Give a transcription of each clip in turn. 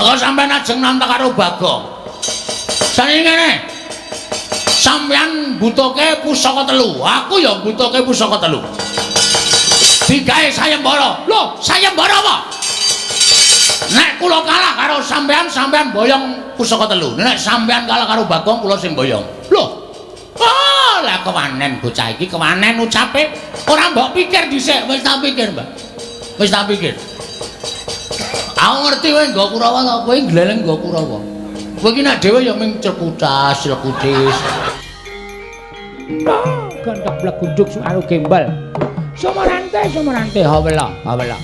Kok sampean ajeng nantang karo Bagong? Saniki ngene. Sampean butuhke pusaka telu, aku ya butuhke pusaka telu. Digawe sayembara. Lho, sayembara apa? Nek kula kalah karo sampean, sampean boyong pusaka telu. Nek sampean kalah karo Bagong, kula sing boyong. Lho. Oh, lah kewanen bocah iki, kewanen ucape. Ora mbok pikir dhisik, wis tak pikir, Mbak. Wis tak pikir. Aku ngerti kowe nggo Kurawa to, kowe gleleng nggo Kurawa. Kowe iki nek dhewe ya ming cekutas, cekutis. Oh, gendhok blegunduk suaru gembel. Sumarante, sumarante, hawela, hawela.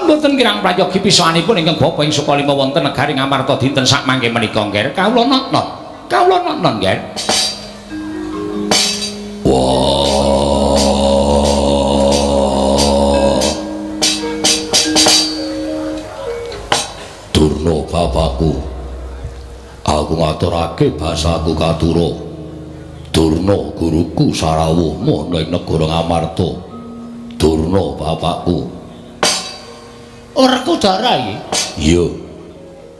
Mboten kirang prayogi pisanipun ingkang bapa ing Sukalima wonten negari Ngamarta dinten sakmangke menika, Ngger. Kawula nonton. Kawula nonton, Ngger. Wah. Durna bapakku. Aku ngaturake basaku katura. Durna guruku sarawuh ana ing negara Ngamarta. Durna bapakku. Werkudara iki. Iya.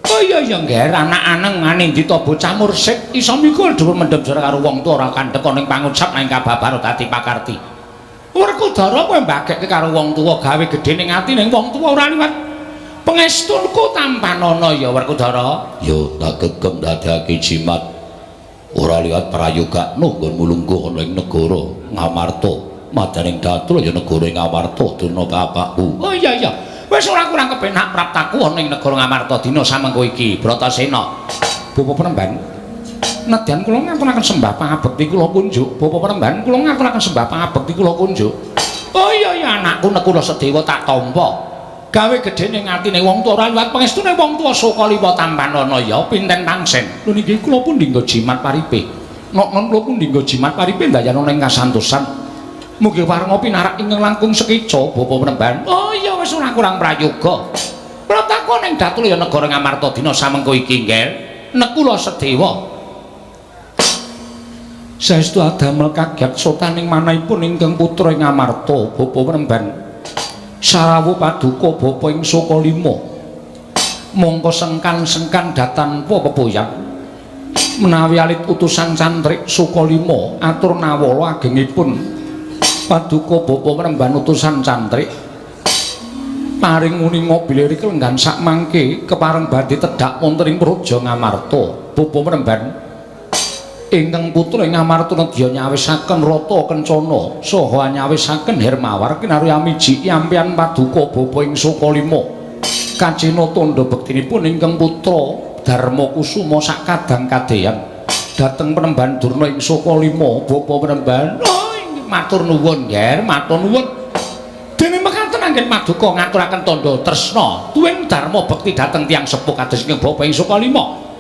Oh iya iya Ngger, anak-anak nganindita bocah mursid iso mikul dhuwur mendhem jare karo wong tuwa ora kandhek ning pangucap nang kababar dadi pakarti. Werkudara kowe mbagekke karo wong tuwa gawe gedhe ning ati ning wong tuwa ora liwat pangestunku tampanana ya Werkudara. Ya tak gegem dadekake jimat. Ora liwat prayogakno nggonmu lungguh ana ing negara Ngamarta. Madaning datul ya negara Ngamarta Durna bapakku. Oh iya iya. Wis ora kurang kepenak praptaku ana ing negara Ngamarta dina samengko iki, Bratasena. Bapak Penemban, nedyan kula ngaturaken sembah pangabekti kula kunjuk. Bapak Penemban, kula ngaturaken sembah pangabekti kula kunjuk. Oh iya iya anakku Nekula Sedewa tak tampa. Gawe gedhe ning atine wong tuwa ora liwat pangestune wong tuwa Sukalima tampanana ya pinten tangsen. Lho niki kula pundi nggo jimat paripe. Nok-non kula pundi nggo jimat paripe ndayana ing kasantosan. Mugi parenga pinarak ingkang langkung sekeca Bapak Penemban. Oh iya wis ora kurang prayoga. Prataku ning Datulaya negara Ngamarta dina samengko iki, Ngger. Nekula Sedewa. Saestu adamel kaget sotaning manahipun ingkang putra ing Ngamarta, Bapak Penemban. Sarawuh paduka bapa ing Sukalima. Mongko sengkan-sengkan datanpa pepoyan. Menawi alit utusan cantrik Sukalima atur nawala agengipun paduka bapa Penemban utusan cantrik paring uninga bilih kelenggan sakmangke kepareng badhe tedhak wonten ing Praja Ngamarta. Bapa Penemban ingkang putra ing Ngamarta nedya nyawisaken rata kencana saha nyawisaken Hermawar kinarya miji yampian paduka bapa ing Sukalima. Kacena tandha bektinipun ingkang putra Darma Kusuma sakadang kadeyan dhateng Penemban Durna ing Sukalima. Bapa Penemban, oh matur nuwun, Ngger, matur nuwun. Dene mekaten anggen paduka ngaturaken tandha tresna tuwin dharma bekti dhateng tiyang sepuh kados ingkang bapa ing Sukalima.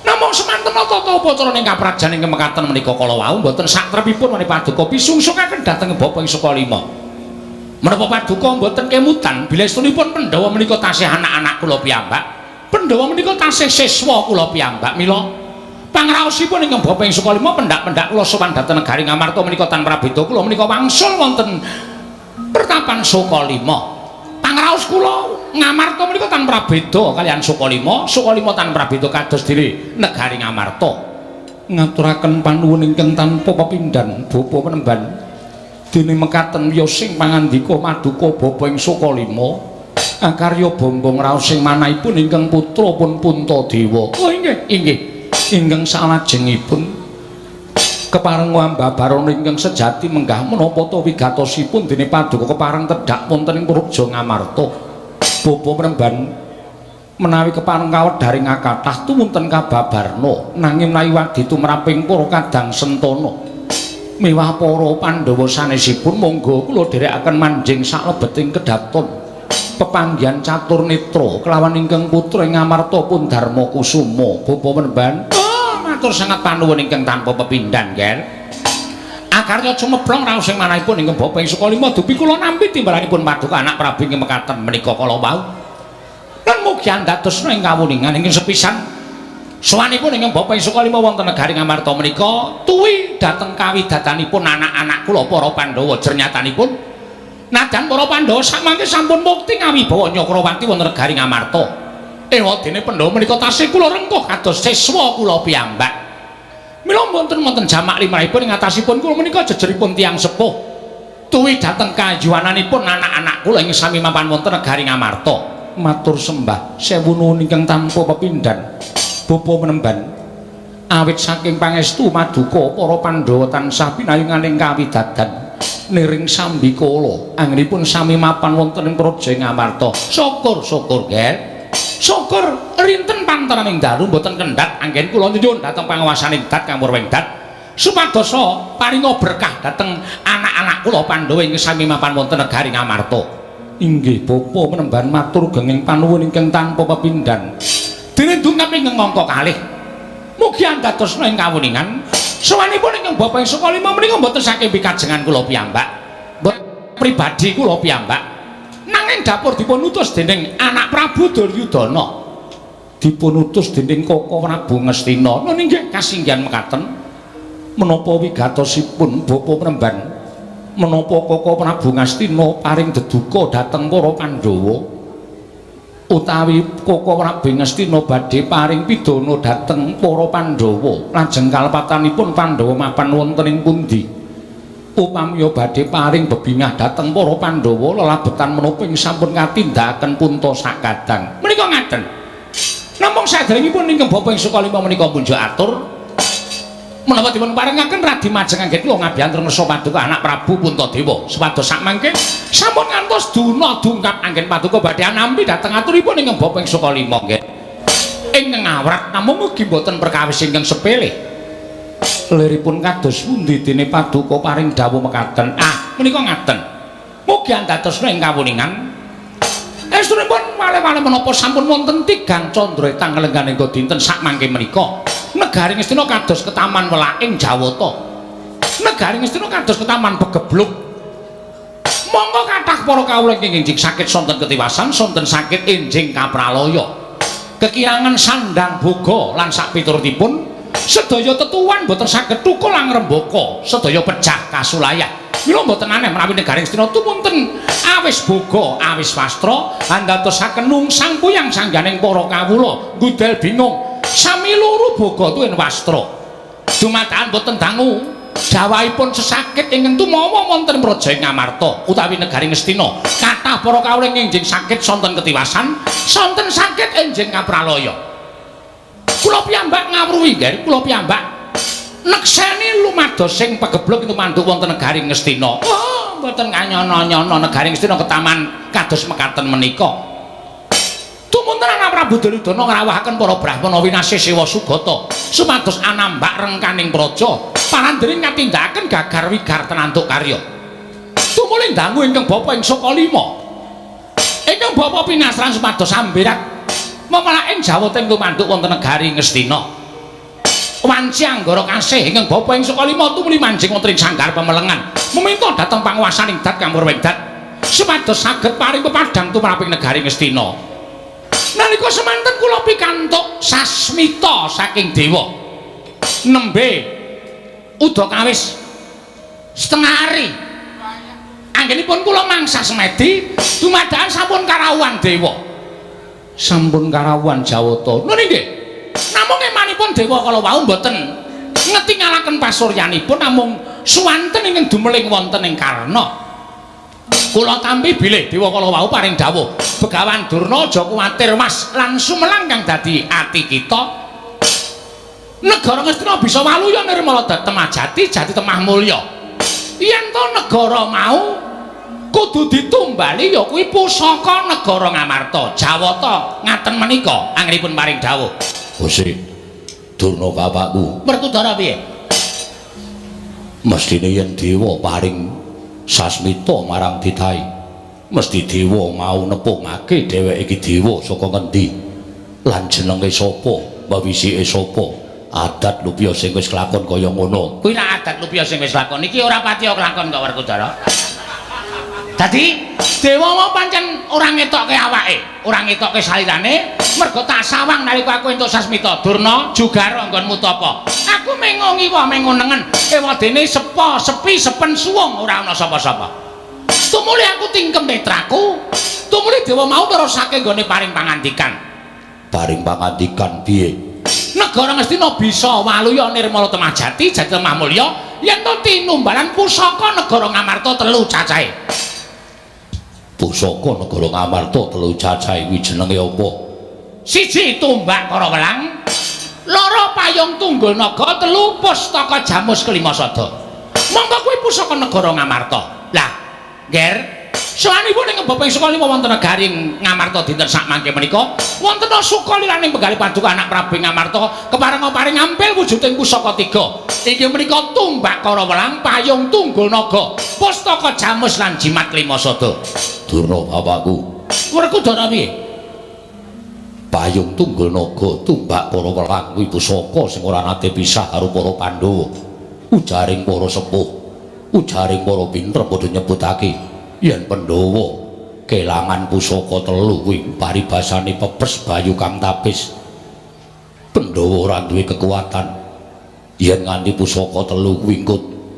Namung semanten tata upacara ing kaprajan ingkang mekaten menika kala wau mboten satrepipun menawi paduka pisungsungaken dhateng bapa ing Sukalima. Menapa paduka mboten kemutan bilestunipun Pandhawa menika tasih anak-anak kula piyambak. Pandhawa menika tasih siswa kula piyambak. Mila pangraosipun ingkang bapa ing Sukalima pendak-pendak kula sowan dhateng negari Ngamarta menika tan prabeda kula menika wangsul wonten pertapan Sukalima. Pangraos kula Ngamarta menika tan prabeda kaliyan Sukalima, Sukalima tan prabeda kados dene negari Ngamarta. Ngaturaken panuwun ingkang tanpa pepindhan Bapa Penemban. Dene mekaten wiyosing pangandika maduka bapa ing Sukalima akarya bombong raos sing manahipun ingkang putra pun Puntadewa. Oh inggih, inggih. Ingkang salajengipun kepareng ambabarana ingkang sejati menggah menapa ta wigatosipun dene paduka kepareng tedhak wonten ing Praja Ngamarta. Bapa Penemban menawi kepareng kawedharing akathah tumunten kababarna nanging menawi wadi tumraping para kadang sentana miwah para Pandhawa sanesipun monggo kula dherekaken manjing saklebeting kedaton pepanggihan catur netra kelawan ingkang putra ing Ngamarta pun Darma Kusuma. Bapa Penemban, oh matur sangat panuwun ingkang tanpa pepindhan, Nger. Akarya cumeplong raos ing manahipun ingkang bapa ing Sukalima dupi kula nampi timbalanipun paduka anak Prabu ingkang mekaten menika kala wau. Lan mugi andadosna ing kawuningan ingkang sepisan sowanipun ingkang bapa ing Sukalima wonten negari Ngamarta menika tuwi dhateng kawidatanipun anak-anak kula para Pandhawa. Jernyatanipun najan para Pandhawa samangke sampun mukti ngawibawa Nyakrawati wonten negari Ngamarta. Ewadene Pandhawa menika tasih kula rengkuh kados siswa kula piyambak. Mila mboten wonten jamak limrahipun ing atasipun kula menika jejeripun tiyang sepuh. Tuwi dhateng kayuwananipun anak-anak kula ing sami mapan wonten negari Ngamarta. Matur sembah sewu nuwun ingkang tanpa pepindhan. Bapa menemban, awit saking pangestu maduka para Pandhawa tansah pinayunganing kawidadan niring sambikala anggenipun sami mapan wonten ing praja Ngamarta. Syukur syukur, Ger. Syukur rinten panteraning dalu mboten kendhat anggen kula nyuwun dhateng panguwasaning dat Kamurwing Dat supadosa paringa berkah dhateng anak-anak kula Pandhawa ing sami mapan wonten negari Ngamarta. Inggih bapa menemban, matur genging panuwun ingkang tanpa pepindhan. Dene dungkap ingkang angka kalih. Mugi andadosna ing kawuningan. Sowanipun ingkang bapa ing Sukalima menika mboten saking pikajengan kula piyambak. Mboten pribadi kula piyambak. Nanging dapur dipun utus dening anak Prabu Duryudana. Dipun utus dening Koko Prabu Ngastina. Nun inggih kasinggihan mekaten. Menapa wigatosipun bapa menemban? Menapa Koko Prabu Ngastina paring deduka dhateng para Pandhawa? Utawi Koko Prabu Ngastina badhe paring pidana dhateng para Pandhawa, lajeng kalepatanipun Pandhawa mapan wonten ing pundi? Upamiya badhe paring bebingah dhateng para Pandhawa, lelabetan menapa ing sampun katindakaken punta sakadang? Menika ngaten. Namung saderengipun ingkang bapa ing Sukalima menika munjuk atur, menapa dipun parengaken Radi Majeng anggen kula ngabiyantur ngersa paduka anak Prabu Puntadewa supados sakmangke sampun ngantos duna dungkap anggen paduka badhe anampi dhateng aturipun ingkang bapa ing Sukalima nggih. Ingkang ngawrat namung mugi mboten perkawis ingkang sepele. Liripun kados pundi dene paduka paring dawuh mekaten? Ah, menika ngaten. Mugi andadosna ing kawuningan. Estunipun wale-wale menapa sampun wonten tigang candra tanggal lengganing dinten sakmangke menika. Negari Ngastina kados ketaman welaking Jawata. Negari Ngastina kados ketaman pegebluk. Monggo kathah para kawula ingkang enjing sakit sonten ketiwasan, sonten sakit enjing kapralaya. Kekirangan sandang boga lan sak piturutipun sedaya tetuwan boten saged tukul lan ngrembaka, sedaya pejah kasulayah. Mila mboten aneh menawi negari Ngastina tumunten awis boga, awis wastra, andadosaken nungsang puyang sangganing para kawula, ngudel bingung. Sami luru boga tuwin wastra. Dumadakan boten dangu jawahipun sesakit ingkang tumawa wonten praja Ngamarta utawi negari Ngastina. Kathah para kawula enjing sakit sonten ketiwasan, sonten sakit enjing kapralaya. Kula piyambak ngawruhi, nggih, kula piyambak nekseni lumados sing pegebluk tumanduk wonten negari Ngastina. Oh, mboten kanyono-nyono negari Ngastina ketaman kados mekaten menika. Tumunten anak Prabu Duryudana ngrawuhaken para brahmana winasih Sewa Sugata supados anambak rengkaning praja parandering katindakaken gagar wigar tenantuk karya. Tumuli dangu ingkang bapa ing Sukalima. Ingkang bapa pinasran supados amberat memelaking Jawata ing tumanduk wonten negari Ngastina. Wanci anggara kasih ingkang bapa ing Sukalima tumuli manjing wonten ing sanggar pemelengan meminta dhateng panguwasaning Dat Kamurwing Dat supados saged paring pepadhang tumraping negari Ngastina. Nalika semanten kula pikantuk sasmita saking dewa. Nembe udakawis setengah hari. Anggenipun kula mangsa semedi dumadakan sampun karawuhan dewa. Sampun karawuhan Jawata. Nun inggih. Namung emanipun dewa kala wau mboten ngetingalaken pasuryanipun, namung suwanten ingkang dumeling wonten ing Karna. Kula tampi bilih dewa kala wau paring dawuh, Begawan Durna aja kuwatir mas lan sumelang kang dadi ati kita. Negara Ngastina bisa waluya nirmala temah jati jati temah mulya. Yen to negara mau kudu ditumbali ya kuwi pusaka negara Ngamarta, Jawata ngaten menika anggenipun paring dawuh. Gusti Durna bapakku. Werkudara piye? Mestine yen dewa paring sasmita marang titahe, mesti dewa mau nepungake dheweke iki dewa saka ngendi lan jenenge sapa, wawisike sapa, adat lupia sing wis kelakon kaya ngono. Kuwi nek adat lupia sing wis lakon iki ora patiya kelakon kok Werkudara. Dadi dewa mau pancen ora ngetokke awake, ora ngetokke salirane, mergo tak sawang nalika aku entuk sasmita. Durna jugara nggonmu tapa. Aku mengo ngiwa mengo nengen, ewadene sepo, sepi, sepen suwung ora ana sapa-sapa. Tumuli aku tingkem netraku, tumuli dewa mau nerusake nggone paring pangandikan. Paring pangandikan piye? Negara Ngastina bisa waluya nirmala temah jati jati lemah mulya yen to tinumbalan pusaka negara Ngamarta telu cacahe. Pusaka negara Ngamarta telu cacahe kuwi jenenge apa? Siji tumbak Karawelang, loro payung tunggul naga, telu pustaka jamus kelima sada. Monggo kuwi pusaka negara Ngamarta. Lah, Nger, sowanipun ing Bapak Sukalima wonten negari Ngamarta dinten sakmangke menika wonten sukaliraning penggalih paduka anak Prabu Ngamarta kepareng paring ngampil wujuding pusaka tiga. Inggih menika tumbak Karawelang, payung tunggul naga, pustaka jamus lan jimat kelima sada. Durna bapakku. Werkudara piye? Payung tunggul naga, tumbak Karawelang kuwi pusaka sing ora nate pisah karo para Pandhawa. Ujaring para sepuh, ujaring para pinter padha nyebutake yen Pandhawa kelangan pusaka telu kuwi paribasane pepes bayu kang tapis. Pandhawa ora duwe kekuatan yen nganti pusaka telu kuwi nggo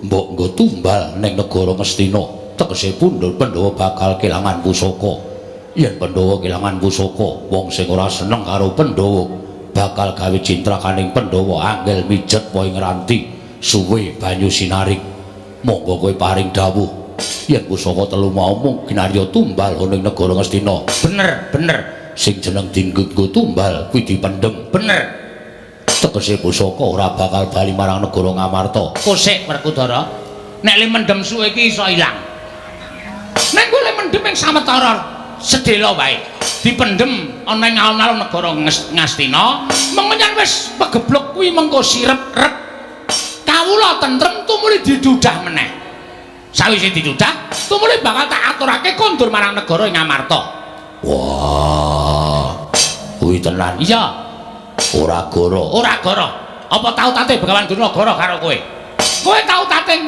mbok nggo tumbal ning negara Ngastina, tegese pundhul Pandhawa bakal kelangan pusaka. Yen Pandhawa kelangan pusaka, wong sing ora seneng karo Pandhawa bakal gawe cintrakaning Pandhawa angel mijet wae ngranti suwe banyu sinaring. Monggo kowe paring dawuh yen pusaka telu mau mung ginarya tumbal ana ing negara Ngastina. Bener, bener. Sing jeneng dinggo tumbal kuwi dipendhem. Bener. Tegese pusaka ora bakal bali marang negara Ngamarta. Kosek Werkudara, nek le mendhem suwe iki iso ilang. Nek kowe le mendhem ing sawetara sedhela wae, dipendhem ana ing alun-alun negara Ngastina, mengko yen wis pegebluk kuwi mengko sirep rep. Kawula tentrem tumuli didudah meneh. Sawise didudah, tumuli bakal tak aturake kondur marang negara ing Ngamarta. Wah, kuwi tenan. Iya. Ora goro. Ora goro. Apa tau tate Begawan Durna goro karo kowe? Kowe tau tate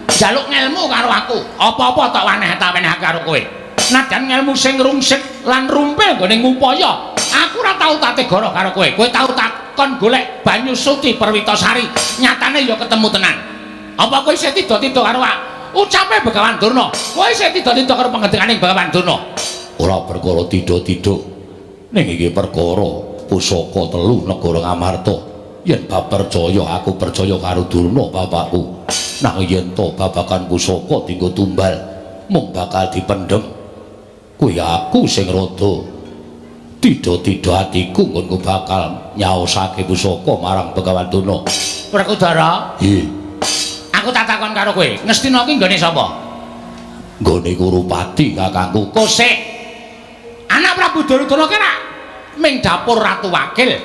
njaluk ngelmu karo aku. Apa-apa tak waneh tak weneh karo kowe. Najan ngelmu sing rungsik lan rumpil nggone ngupaya, aku ora tau tate goro karo kowe. Kowe tau takon golek banyu suci Perwitasari, nyatane ya ketemu tenan. Apa kowe isih tida-tida karo aku? Ucape Begawan Durna. Kowe isih tida-tida karo pangendikaning Begawan Durna. Ora perkara tida-tida. Ning iki perkara pusaka telu negara Ngamarta. Yen bab percaya, aku percaya karo Durna bapakku. Nang yen to babagan pusaka dinggo tumbal mung bakal dipendhem, kuwi aku sing rada tida-tida atiku nggonku bakal nyaosake pusaka marang Begawan Durna. Werkudara, Nggih. Aku tak takon karo kowe, Ngastina ki nggone sapa? Nggone Kurupati kakangku. Kosek. Anak Prabu Duryudana ki rak ming dapur Ratu Wakil.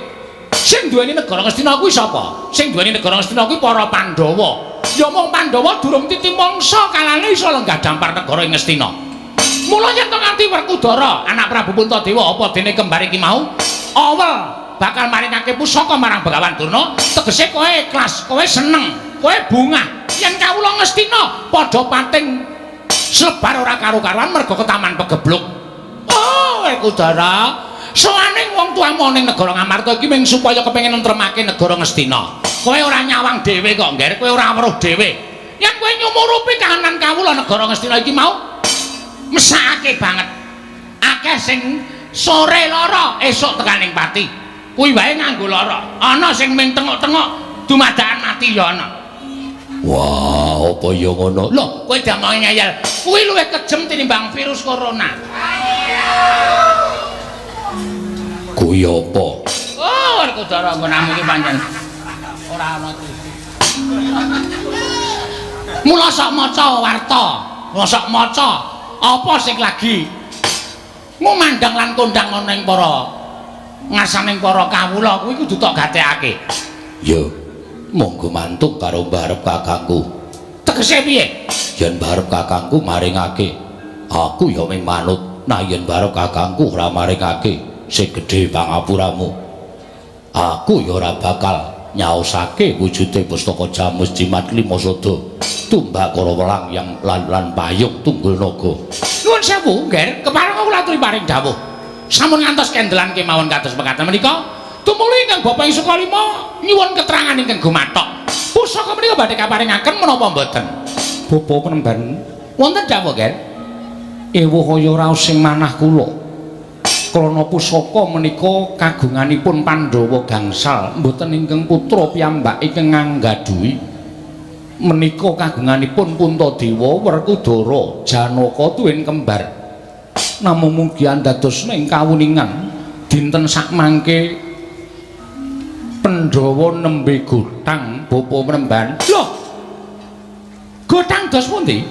Sing duweni negara Ngastina kuwi sapa? Sing duweni negara Ngastina kuwi para Pandhawa. Ya mung Pandhawa durung titi mangsa kalane iso lenggah dampar negara ing Ngastina. Mula yen to nganti Werkudara, anak Prabu Puntadewa apa dene kembar iki mau, awel bakal maringake pusaka marang Begawan Durna, tegese kowe ikhlas, kowe seneng, kowe bungah. Yen kawula Ngastina padha pating slebar ora karu-karuan merga ketaman pegebluk. Oh, Werkudara, sowane wong tuamu ning negara Ngamarta iki mung supaya kepengin nentremake negara Ngastina. Kowe ora nyawang dhewe kok, Ngger, kowe ora weruh dhewe. Yen kowe nyumurupi kahanan kawula negara Ngastina iki mau mesakake banget. Akeh sing sore lara, esuk tekaning pati. Kuwi wae nganggo lara. Ana sing ming tengok-tengok dumadakan mati ya ana. Wah, apa ya ngono? Lho, kowe diomongin ngeyel. Kuwi luwih kejem tinimbang virus corona. Kuwi apa? Oh, Werkudara nggonamu iki pancen ora ana tujuh. Mula sok maca warta, mula sok maca apa sing lagi ngumandhang lan kondang ana ing para ngasaning para kawula kuwi kudu tok gatekake. Ya, monggo mantuk karo mbarep kakangku. Tegese piye? Yen mbarep kakangku maringake, aku ya mung manut. Nah yen mbarep kakangku ora maringake sing gedhe pangapuramu, aku ya ora bakal nyaosake wujude pustaka jamus jimat lima sada tumbak Karawelang yang lan payung tunggul naga. Nuwun sewu, Ngger, kepareng kula aturi paring dawuh. Sampun ngantos kendelan kemawon kados mekaten menika, tumuli ingkang Bapak ing Sukalima nyuwun keterangan ingkang gumathok. Pusaka menika badhe kaparingaken menapa mboten? Bapa penemban Wonten dawuh, Ngger. Ewuh kaya raos sing manah kula. Krana pusaka menika kagunganipun Pandhawa gangsal, mboten ingkang putra piyambak ingkang nganggadhuhi. Menika kagunganipun Puntadewa, Werkudara, Janaka tuwin kembar. Namung mugi andadosna ing kawuningan dinten sakmangke Pandhawa nembe gotang bapa mremban. Loh. Gotang dos pundi?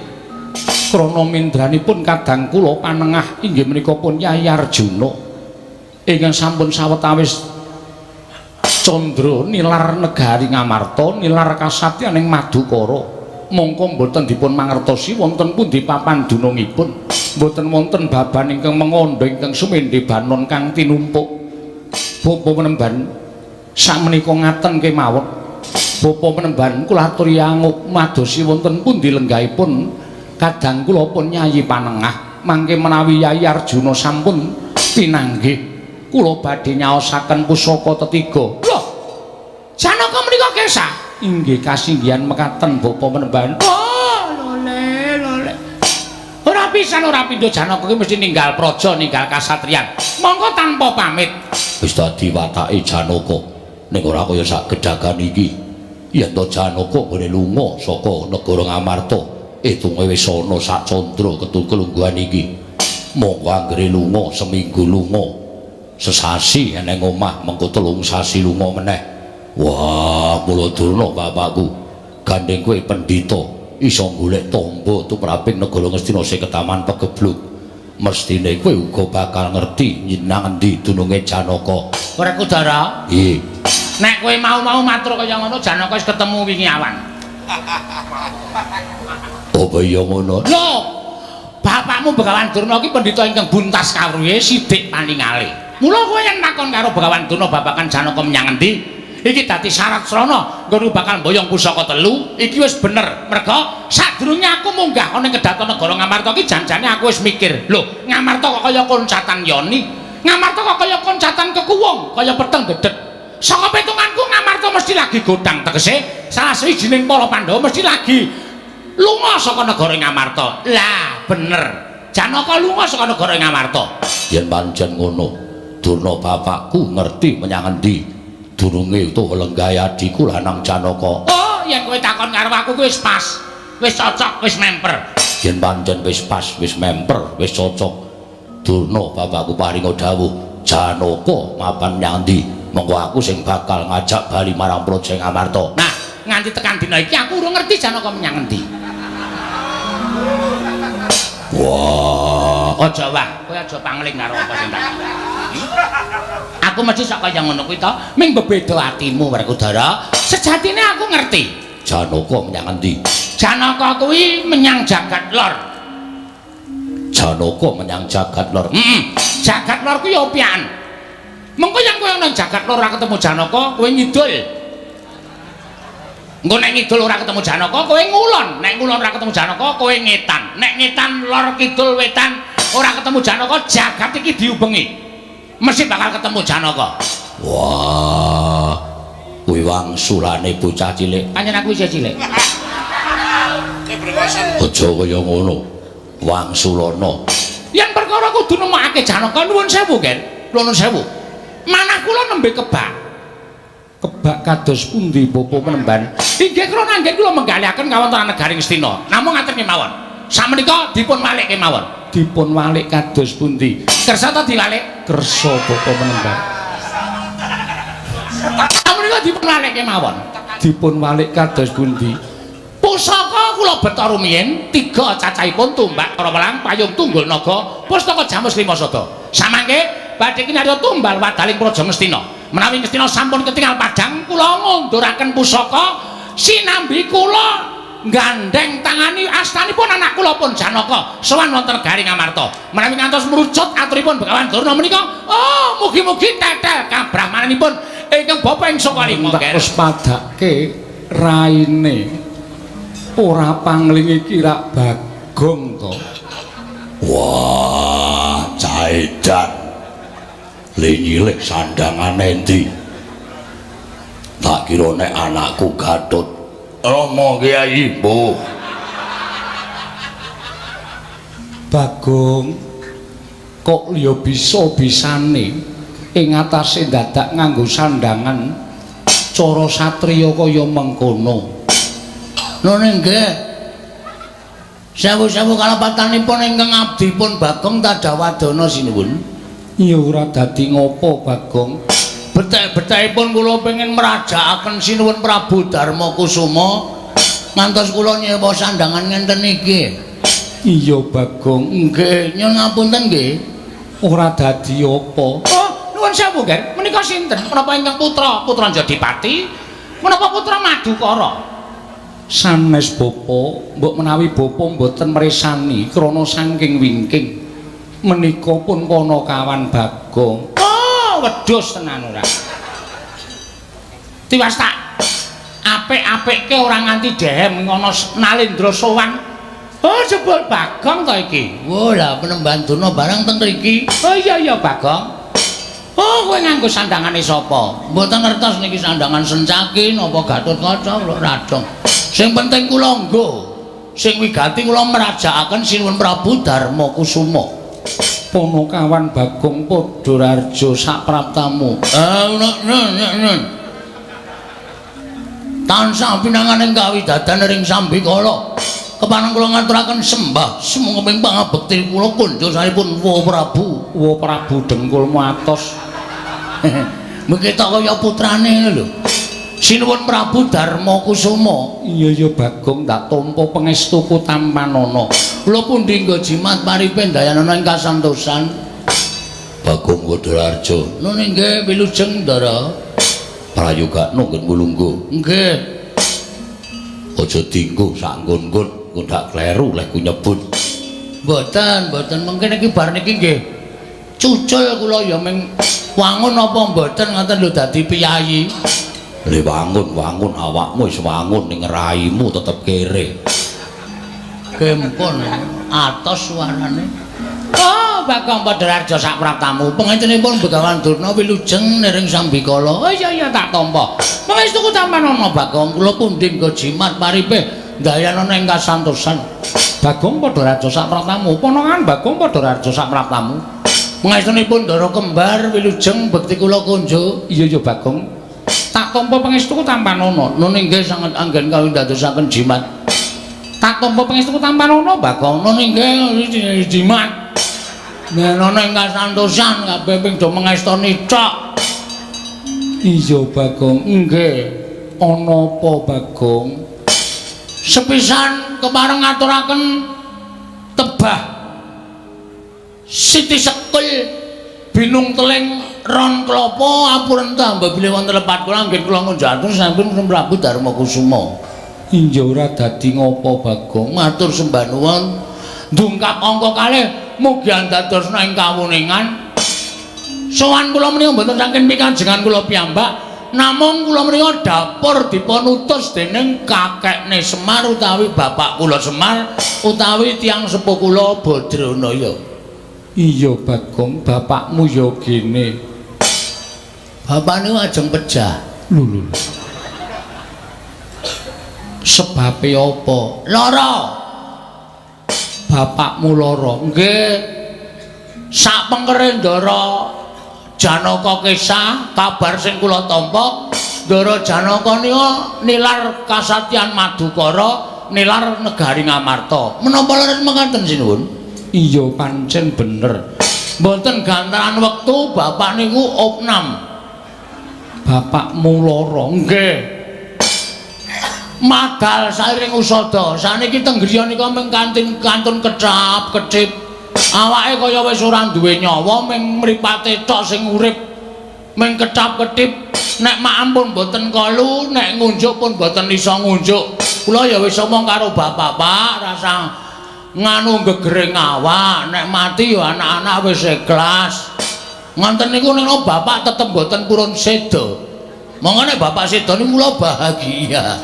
Krana mindranipun kadang kula panengah inggih menika pun Yayi Arjuna ingkang sampun sawetawis candra nilar negari Ngamarta, nilar kasatyan ing Madukara. Mongko mboten dipun mangertosi wonten pundi papan dunungipun. Mboten wonten baban ingkang mengandha ingkang sumendhe banon kang tinumpuk. Bapa menemban sakmenika ngaten kemawon. Bapa menemban kula aturi angup madosi wonten pundi lenggahipun kadang kula pun Yayi Panengah. Mangke menawi Yayi Arjuna sampun pinanggih, kula badhe nyaosaken pusaka tetiga. Loh, Janaka menika kesah? Inggih kasinggihan mekaten bapa menemban. Oh, lole lole. Ora pisan ora pindho Janaka ki mesti ninggal praja, ninggal kasatriyan. Monggo tanpa pamit. Wis dadi watake Janaka ning ora kaya sak gedagan iki. Yen to Janaka nggone lunga saka negara Ngamarta, itunge wis ana sak candra kelungguhan iki. Monggo anggere lunga seminggu lunga, sesasi eneng omah, mengko 3 sasi lunga meneh. Wah, mula Durna bapakku, gandeng kowe pendhita iso golek tamba tumraping negara Ngastina sing ketaman pegebluk. Mestine kowe uga bakal ngerti nang endi dununge Janaka. Werkudara? Nggih. Nek kowe mau-mau matur kaya ngono, Janaka wis ketemu wingi awan. Apa iya ngono? Lho, bapakmu Begawan Durna ki pendhita ingkang buntas kawruhe sidik paningale. Mula kowe yen takon karo Begawan Durna babagan Janaka menyang endi, iki dadi syarat srana nggon bakal mboyong pusaka telu, iki wis bener. Merga sadurunge aku munggah ana ing kedaton negara Ngamarta ki janjane aku wis mikir, lho, Ngamarta kok kaya koncatan yoni, Ngamarta kok kaya koncatan kekuwung, kaya peteng dedet. Saka pitunganku Ngamarta mesti lagi godang, tegese salah sawijining para Pandhawa mesti lagi lunga saka negara Ngamarta. Lah, bener. Janaka lunga saka negara Ngamarta. Yen pancen ngono, Durna bapakku ngerti menyang endi dununge utawa lenggahe adhiku lanang Janaka. Oh, yen kowe takon karo aku kuwi wis pas. Wis cocok, wis memper. Yen pancen wis pas, wis memper, wis cocok, Durna bapakku paringa dawuh, Janaka mapan menyang endi, monggo aku sing bakal ngajak bali marang Praja Ngamarta. Nah, nganti tekan dina iki aku urung ngerti Janaka menyang endi. Wah, aja wah, kowe aja pangling karo apa sing tak. Aku mesti sak kaya ngono kuwi to, ming bebeda atimu Werkudara. Sejatine aku ngerti. Janaka menyang endi? Janaka kuwi menyang jagat lor. Janaka menyang jagat lor. Heeh. Jagat lor kuwi opian. Mengko yen kowe nang jagat lor ora ketemu Janaka, kowe ngidul. Engko nek ngidul ora ketemu Janaka, kowe ngulon. Nek ngulon ora ketemu Janaka, kowe ngetan. Nek ngetan lor kidul wetan ora ketemu Janaka, jagat iki diubengi. Mesti bakal ketemu Janaka. Wah, kuwi wangsulane bocah cilik. Pancen aku isih cilik. Aja kaya ngono. Wangsulana. Yen perkara kudu nemokake Janaka, nuwun sewu, Gen. Nuwun sewu. Manah kula nembe kebak. Kebak kados pundi bapa menemban? Inggih krana anggen kula menggalihaken kawontenan negari Ngastina. Namung ngaten kemawon. Samenika dipun walik kemawon. Dipun walik kados pundi? Kersa ta diwalik? Kersa bapa menemban. Samenika dipun walik kemawon. Dipun walik kados pundi? Pusaka kula beta rumiyin 3 cacahipun tumbak Karawelang payung tunggul naga pustaka jamus 5 sada. Samangke badhe kinarya tumbal wadaling Praja Ngastina. Menawi Ngastina sampun ketingal padhang kula ngunduraken pusaka sinambi kula gandheng tangani astanipun anak kula pun Janaka sowan wonten negari Ngamarta. Menawi ngantos mrucut aturipun Begawan Durna menika, oh mugi-mugi tetel kabrahmananipun ingkang bapa ing Sokalima. Tak wis padake raine. Ora pangling iki rak Bagong to. Wah, caedan. Le nyilih sandangane endi? Tak kira nek anakku Gatut. Rama Kyai, mbuh. Bagong, Kok ya bisa-bisane ing atase dadak nganggo sandangan cara satriya kaya mengkono. Nun nggih. Sewu-sewu kalepatanipun ingkang abdipun Bagong Tadawadana sinuwun. Ya ora dadi ngopo, Bagong. Betek-betekipun kula pengin mrajakaken Sinuwun Prabu Darma Kusuma ngantos kula nyewa sandangan ngenten iki. Iya, Bagong. Nggih, nyuwun ngapunten nggih. Ora dadi apa. Oh, nuwun sewu, Ger. Menika sinten? Menapa ingkang putra, putra Jodipati? Menapa putra Madukara? Sanes bapa, mbok menawi bapa mboten mresani krana saking wingking. Menika pun panakawan Bagong. Oh, wedhus tenan ora. Tiwas tak apik-apikke ora nganti dehem ngono Nalendra sowan. Oh, jebul Bagong to iki. Wah, lah penemban Durna barang teng mriki. Oh iya iya Bagong. Oh, kowe nganggo sandangane sapa? Mboten ngertos niki sandangan Sencaki napa Gatotkaca kula radong. Sing penting kula nggo. Sing wigati kula mrajakaken Sinuwun Prabu Darma Kusuma. Panakawan Bagong Padhararja sapraptamu. Tansah pinanganing kawidadan ring sambikala. Kepareng kula ngaturaken sembah sumangga pangabekti kula kunjosaripun Wa Prabu. Wa Prabu dengkulmu atos. Mengki tok kaya putrane lho. Sinuwun Prabu Darma Kusuma. Iya iya Bagong, tak tampa pangestuku tampanana. Kula pundi nggo jimat paripe ndayanana ing kasantosan. Bagong Padhararja. Nun inggih wilujeng Ndara. Prayogakno nggon mulungguh. Nggih. Aja dinggo sak nggon-nggon, engko ndak kleru leh ku nyebut. Mboten, mboten mungkin iki bar niki nggih. Cucul kula ya ming wangun apa mboten ngoten lho dadi piyayi. Le wangun-wangun awakmu wis wangun ning raimu tetep kere. Gempon atos suarane. Oh, Bagong Padhararja sapraptamu. Pangestenipun Begawan Durna wilujeng niring sambikala. Oh iya iya tak tampa. Pangestuku tampanana Bagong, kula pundi nggo jimat paripe ndayanana ing kasantosan. Bagong Padhararja sapraptamu. Panangan Bagong Padhararja sapraptamu. Pangestenipun Ndara Kembar wilujeng bekti kula kunjuk. Iya iya Bagong. Tak tampa pangestuku tampanana. Nun inggih sanget anggen kawindadosaken jimat. Tak tampa pangestuku tampanana Bagong. Nun inggih jimat. Nenono ing kasantosan kabeh ping do mengestoni tok. Iya Bagong. Nggih. Ana apa Bagong? Sepisan kepareng ngaturaken tebah Siti Sekul binung teling ron klopo apurenta mbabile wonten lepat kula nggih kula ngunjatur sampun Prabu Darma Kusuma. Iya ora dadi ngopo Bagong. Matur sembah nuwun. Ndungkap angka kalih mugi andadosna ing kawuningan. Sowan kula menika mboten saking pikajengan kula piyambak, namung kula menika dapur dipun utus dening kakekne Semar utawi bapak kula Semar utawi tiyang sepuh kula Badranaya. Iya Bagong, bapakmu ya gene. Bapak niku ajeng pejah. Lho lho. Sebabe apa? Lara. Bapakmu lara. Nggih. Sak pengkere Ndara Janaka kesah kabar sing kula tampa, Ndara Janaka nika nilar kasatyan Madukara, nilar negari Ngamarta. Menapa leres mekaten sinuwun? Iya pancen bener. Mboten gantaran wektu bapak niku opnam. Bapakmu lara. Nggih. Madal sairing usada. Saniki teng griya nika mung kantin kantun kecap kecip. Awake kaya wis ora duwe nyawa, mung mripate tok sing urip. Mung kecap ketip. Nek maem pun mboten kolu, nek ngunjuk pun mboten iso ngunjuk. Kula ya wis omong karo bapak, Pak, rasa nganu gegering awak, nek mati ya anak-anak wis ikhlas. Ngonten niku nek bapak tetep mboten purun seda. Monggo nek bapak seda niku kula bahagia.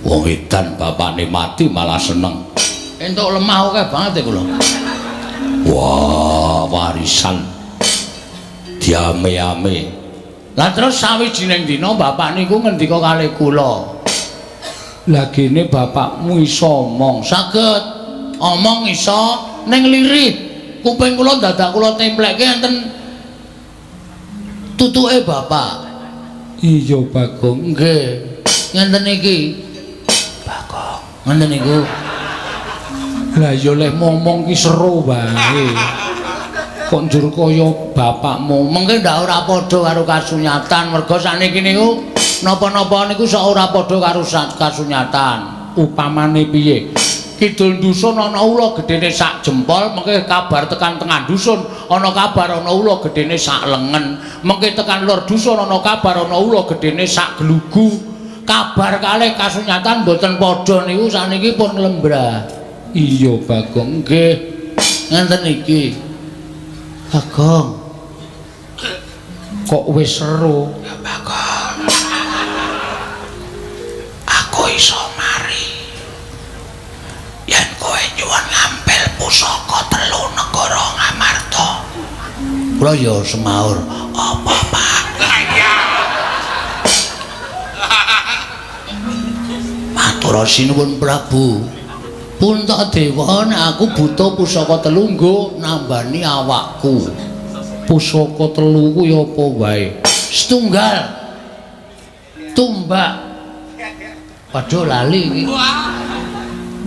Wong edan bapakne mati malah seneng. Entuk lemah akeh banget kula. Wah, warisan diame-ame. Lah terus sawijining dina bapak niku ngendika kalih kula. Lah gene bapakmu iso omong. Saged omong iso ning lirih. Kuping kula dadak kula templekke enten tutuke bapak. Iya, Bagong. Nggih. Ngenten iki. Bagong. Ngenten niku. Lah ya leh momong ki seru wae. Kok njur kaya bapakmu. Mengke ndak ora padha karo kasunyatan, merga sakniki niku napa-napa niku sok ora padha karo kasunyatan. Upamane piye? Kidul dusun ana ula gedene sak jempol, mengke kabar tekan tengah dusun ana kabar ana ula gedene sak lengen, mengke tekan lor dusun ana kabar ana ula gedene sak glugu. Kabar kalih kasunyatan mboten padha niku sakniki pun lembrah. Iya, Bagong. Nggih. Ngenten iki. Bagong. Kok wis seru? Ya Bagong. Aku iso mari. Yen kowe nyuwun ngampil pusaka telu negara Ngamarta. Kula ya semaur, apa Pak? Matur sinuwun Prabu. Puntadewa nek aku butuh pusaka telu nggo nambani awakku. Pusaka telu kuwi apa wae? Setunggal. Tumbak. Waduh lali iki.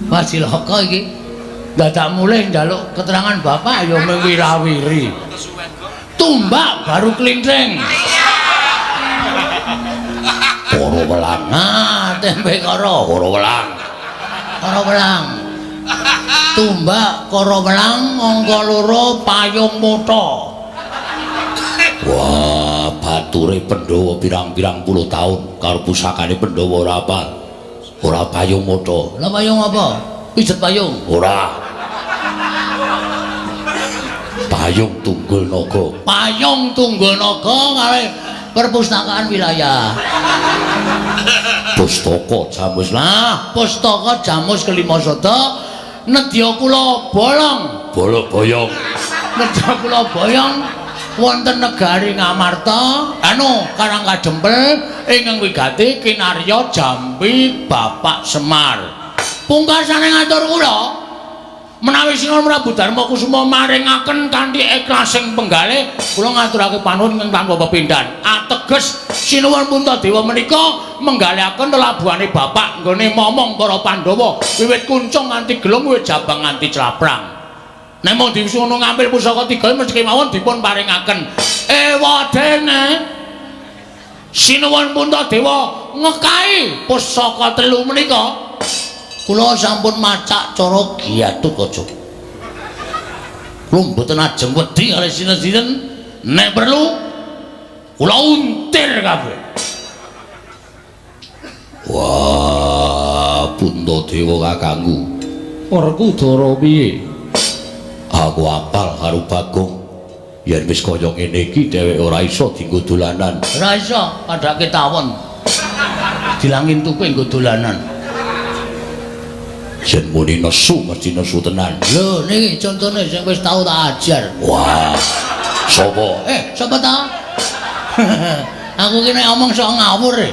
Wah cilaka iki. Dadak mulih njaluk keterangan bapak ya mewira-wiri. Tumbak baru klinthing. Koro welang. Nah, tempe koro. Koro welang. Koro welang. Tumbak koro welang angka loro payung mata. Wah, bature Pandhawa pirang-pirang puluh taun karo pusakane Pandhawa ora apal. Ora payung mata. Lah payung apa? Pijet payung. Ora. Payung Tunggul Naga. Payung Tunggul Naga kalih perpustakaan wilayah. Pustaka Jamus. Lah, pustaka Jamus kelima sada nedya kula bolong. Bolok boyong. Nedya kula boyong wonten negari Ngamarta, anu Karang Kadempel ingkang wigati kinarya Jambi Bapak Semar. Pungkasane ngatur kula menawi Sinuwun Prabu Darma Kusuma maringaken kanthi ikhlasing penggalih kula ngaturake panuwun ingkang tanpa pepindhan. Ateges Sinuwun Puntadewa menika menggalihaken lelabuhane bapak nggone momong para Pandhawa wiwit kuncung nganti gelung wiwit jabang nganti claprang. Nek mung diwisuno ngambil pusaka tiga mesti kemawon dipun paringaken. Ewadene Sinuwun Puntadewa ngekai pusaka telu menika. Kula sampun macak cara Gatotkaca. Kula mboten ajeng wedi kalih sinten-sinten, nek perlu kula untir kabeh. Wah, Puntadewa kakangku. Werkudara piye? Aku apal karo Bagong. Yen wis kaya ngene iki dheweke ora iso dienggo dolanan. Ora iso, padake tawon. Dilangin tuku nggo dolanan. Yen muni nesu mesti nesu tenan. Lho niki contone sing wis tau tak ajar. Wah. Sapa? Sapa ta? Aku ki nek omong sok ngawur e.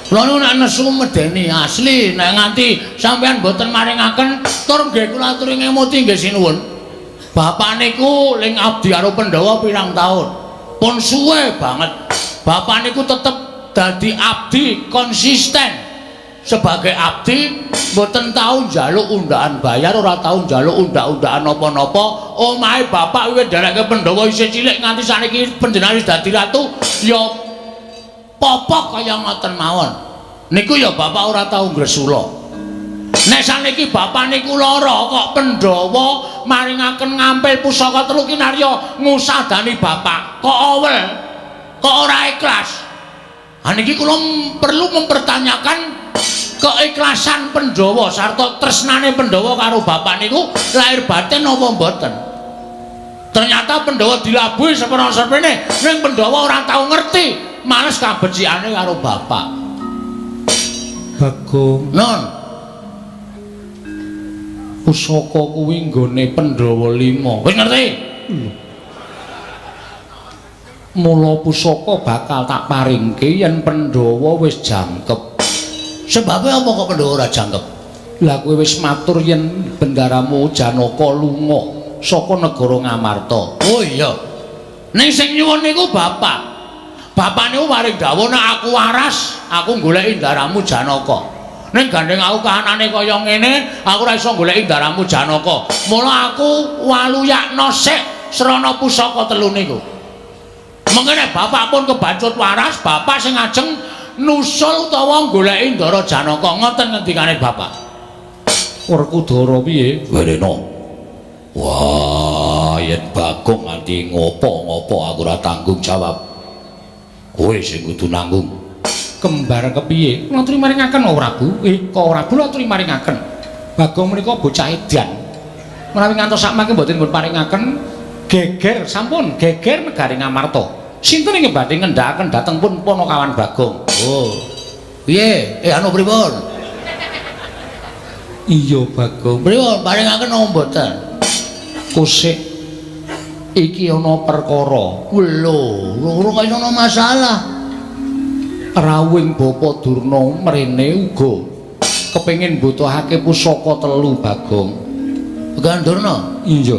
Kula niku nek nesu medeni asli, nek nganti sampean mboten maringaken tur nggih kula aturi ngemuti nggih sinuwun. Bapak niku ling abdi karo Pandhawa pirang taun. Pun suwe banget. Bapak niku tetep dadi abdi konsisten. Sebagai abdi mboten tau njaluk undaan bayar, ora tau njaluk undak-undakan napa-napa. Omahe bapak wiwit ndereke Pandhawa isih cilik nganti saniki panjenengan wis dadi ratu ya popok kaya ngoten mawon. Niku ya bapak ora tau ngresula. Nek saniki bapak niku lara kok Pandhawa maringaken ngampil pusaka telu kinarya ngusadani bapak kok awel, kok ora ikhlas. Ha niki kula perlu mempertanyakan keikhlasan Pandhawa sarta tresnane Pandhawa karo bapak niku lahir batin napa mboten. Ternyata Pandhawa dilabuhi seprana-seprene ning Pandhawa ora tau ngerti, males kabecikane karo bapak. Bagong, Non, pusaka kuwi nggone Pandhawa 5. Wis ngerti? Mula pusaka bakal tak paringke yen Pandhawa wis jangkep. Sebabe apa kok Pandhawa ora jangkep? Lah kowe wis matur yen bendaramu Janaka lunga. saka negara Ngamarta. Oh iya. Ning sing nyuwun niku bapak. Bapak niku paring dawuh nek aku waras, aku goleki ndaramu Janaka. Ning gandeng aku kahanane kaya ngene, aku ora iso goleki ndaramu Janaka. Mula aku waluyakna sik srana pusaka telu niku. Mengke nek bapak pun kebacut waras, bapak sing ajeng nusul utawa goleki ndara Janaka. Ngoten ngendikane bapak. Werkudara piye? Werena. Wah, yen Bagong nganti ngopo-ngopo aku ora tanggung jawab. Kowe sing kudu nanggung. Kembar kepiye? Kula aturi maringaken oh Prabu. Kok ora kula aturi maringaken. Bagong menika bocah edan. Menawi ngantos sakmangke mboten dipun paringaken geger sampun geger negari Ngamarta. Sinten ingkang badhe ngendhakaken dhateng pun Panakawan Bagong? Oh. Piye? Anu pripun? Iya Bagong. Pripun paringaken napa mboten? Kusik iki ana perkara. Lho, ora kaya ana masalah. Rawuhing Bapa Durna mrene uga kepengin mbutuhake pusaka telu Bagong. Gandurna? Iya.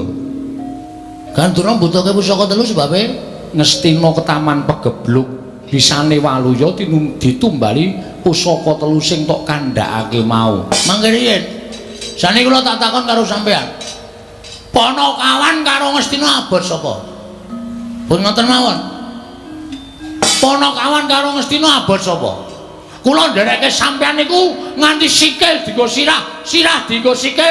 Gandurna mbutuhake pusaka telu sebabe Ngastina ketaman pegebluk bisane waluya ditumbali pusaka telu sing tok kandhakake mau. Mangke riyin. Sane kula tak takon karo sampean. Panakawan karo Ngastina abot sapa? Pun ngoten mawon. Panakawan karo Ngastina abot sapa? Kula nderekke sampean niku nganti sikil dienggo sirah, sirah dienggo sikil,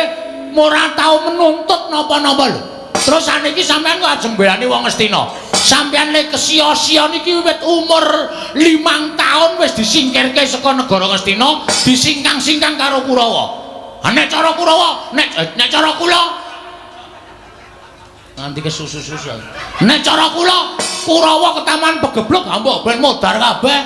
ora tau menuntut napa-napa lho. Terus saniki sampean kok ajeng mbelani wong Ngastina. Sampean le kesia-sia niki wiwit umur 5 tahun wis disingkirke saka negara Ngastina, disingkang-singkang karo Kurawa. Ha nek cara Kurawa, nek cara kula nganti kesusu-susu. Nek cara kula, Kurawa ketaman pegebluk mbok ben modar kabeh.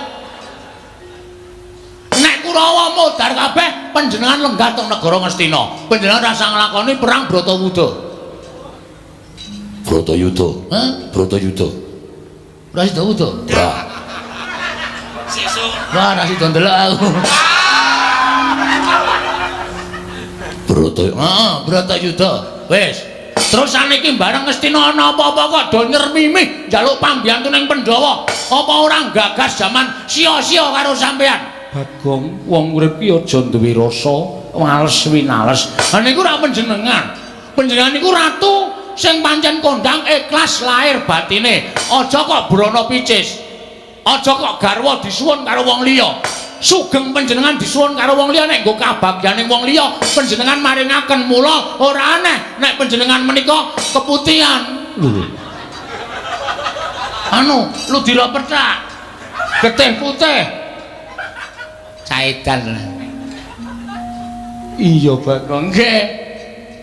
Nek Kurawa modar kabeh, panjenengan lenggah teng negara Ngastina. Panjenengan rasa nglakoni perang Bratawuda. Bratayuda. Hah? Bratayuda. Ora sida wuda. Ora. Sesuk. Wah, ora sida ndelok aku. Bratayuda. Heeh, Bratayuda. Wis. Terus saniki bareng Ngastina ana apa-apa kok do nyermimih njaluk pambiyantu ning Pandhawa. Apa ora gagas jaman sia-sia karo sampean? Bagong, wong urip ki aja duwe rasa wales winales. Ha niku ora panjenengan. Panjenengan niku ratu sing pancen kondang ikhlas lahir batine. Aja kok brana picis. Aja kok garwa disuwun karo wong liya. Sugeng panjenengan disuwun karo wong liya nek nggo kabagyaning wong liya panjenengan maringaken, mula ora aneh nek panjenengan menika keputihan. Lho. Anu, ludira pethak. Getih putih. Caedan. Iya Bagong. Nggih.